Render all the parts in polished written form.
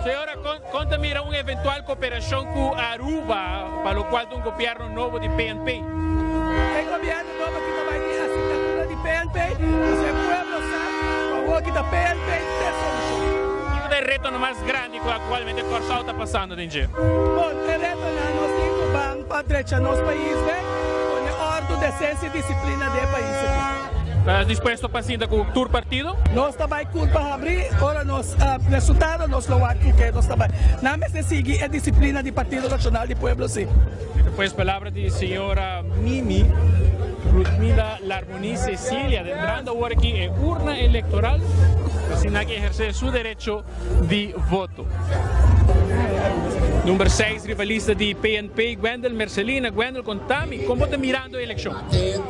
Señora, kon ta mira un eventual koperashon ku Aruba pa lokual ta un gobièrnu nobo di PNP? E gobièrnu nobo aki ta bai tin asignatura di PNP, pasobra e pueblo sa ku awor ki ta PNP t'e solushon. Kiko ta e retonan mas grandi ku aktualmente Kòrsou ta pasando den dje? Bon, e retonan nos tin ku ban pa drecha nos pais bek, pone òrdu, desensia i disiplina den e pais aki. Ta dispuesto pa sinta ku tur partido? Nos ta bai kurpa habrí ora nos resultado nos lo wak ku ke nos ta bai. Nan mester sigui e disiplina di Partido Nashonal di Pueblo si. Despues palabra di señora Mimi Ludmila Larmonie Cecilia adentrando awor aki e urna electoral asina ki eherce su derecho di voto. Number seis riba lista di PNP Gwendel Mercelina. Gwendel contami con bo ta mirando e eleccion?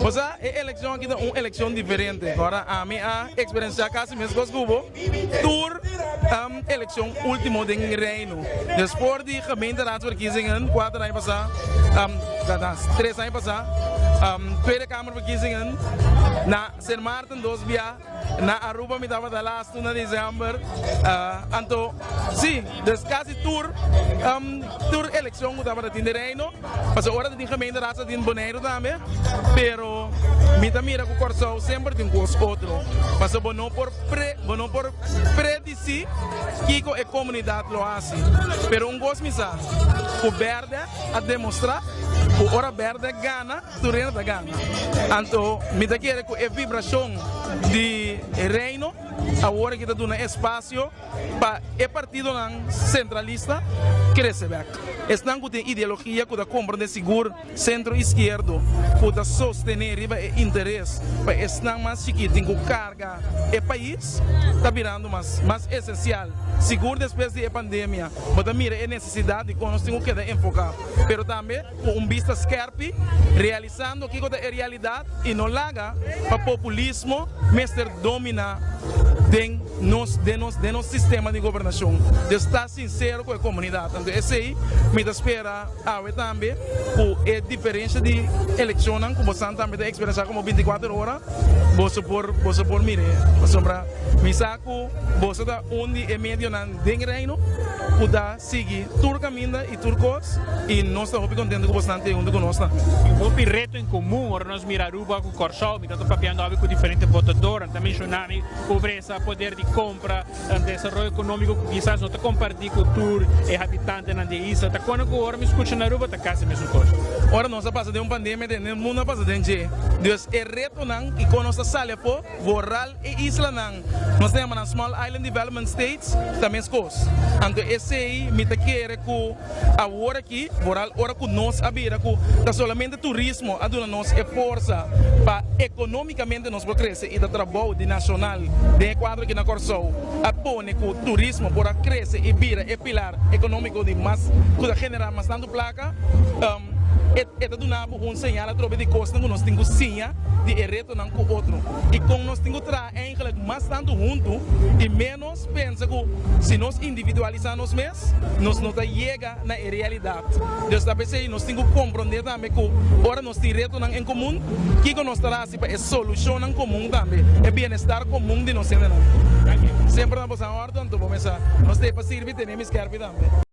Bo sa e eleccion aki ta un eleccion diferente. Ora ami a experiencia casi mescos cu bo tur eleccion ultimo den Reino. Dus for di gemeenteraadsverkiezingen cuater aña pasa, tres aña pasa, Tweede Kamerverkiezingen na Sint Maarten dos bia. Na Aruba mi tabata lastu na december. Anto si, dus casi tur tur eleccion cu tabata tin den Reino, pasobra ora ta tin gemeenteraad ta tin Boneiru tambe, pero mi ta mira cu Corsou semper tin cos otro, pasobra bo no por pre bo no por predici kico e comunidad lo haci. Pero un cos mi sa, cu berde a demostra cu ora berde gana, Tur hende ta gana. Anto mi ta kere ku e vibrashon di Reino awor aki ta duna espasio pa e partidonan sentralista krese bèk. Esnan ku tin ideologia ku ta komprondé sigur sentro iskierdo ku ta sostené riba e interes pa esnan mas chikí tin ku karga e pais ta birando mas mas esensial. Sigur despues di e pandemia bo ta mira e nesesidat di kon nos tin ku keda enfoká pero tambe. Ku un bista skerpi, realisando kiko ta e realidat i no laga pa populismo mester domina den nos den nos den nos sistema di gobernashon. Dus ta sinsero ku e komunidat. Anto esei mi ta spera awe tambe ku e diferensha di elekshonnan ku bosan tambe ta eksperenshá komo binti kuater ora boso por boso por mir'é. Pasobra mi sa ku boso ta un di e medionan den Reino ku ta Sigui tur caminda y tur cos y nos ta hopi contento cu bosnan ta hunto cu nos tambe. Tin hopi reto en comun ora nos mira Aruba cu Corsou. Mi ta ta papiando awe cu diferente votadornan ta menciona mi pobresa, poder di compra, desaroyo economico cu kisas no ta comparti cu tur e habitantenan di e isla. Ta cuando cu ora mi scucha na Aruba ta casi mesun cos. Ora nos a pasa den un pandemia den mundo a pasa den dje. Dus e retonan y con nos ta sali afo vooral E islanan, nos ta yama nan Small Island Development States, ta meskos. Anto esei mi ta kere ku awor aki, vooral ora ku nos a bira ku ta solamente turismo a duna nos e forsa pa ekonómikamente nos por krese i ta trabou di nashonal den e kuadro aki na Kòrsou a pone ku turismo por a krese i bira e pilar ekonómiko di mas ku ta generá mas tantu plaka. E ta duna bo un señal atrobe di kosnan ku nos tin ku siña di e retonan ku otro i kon nos tin ku traha eigenlik mas tantu huntu i ménos pensa ku si nos individualisá nos mes nos no ta yega na e realidat. Dus ta p'esei nos tin ku komprondé tambe ku ora nos tin retonan en komun kiko nos ta hasi pa e solushonnan komun tambe, e bienestar komun di nos hendenan. Semper na boso a òrdu anto bo mesa nos ta e pa sirbi tene mi skèrpi tambe.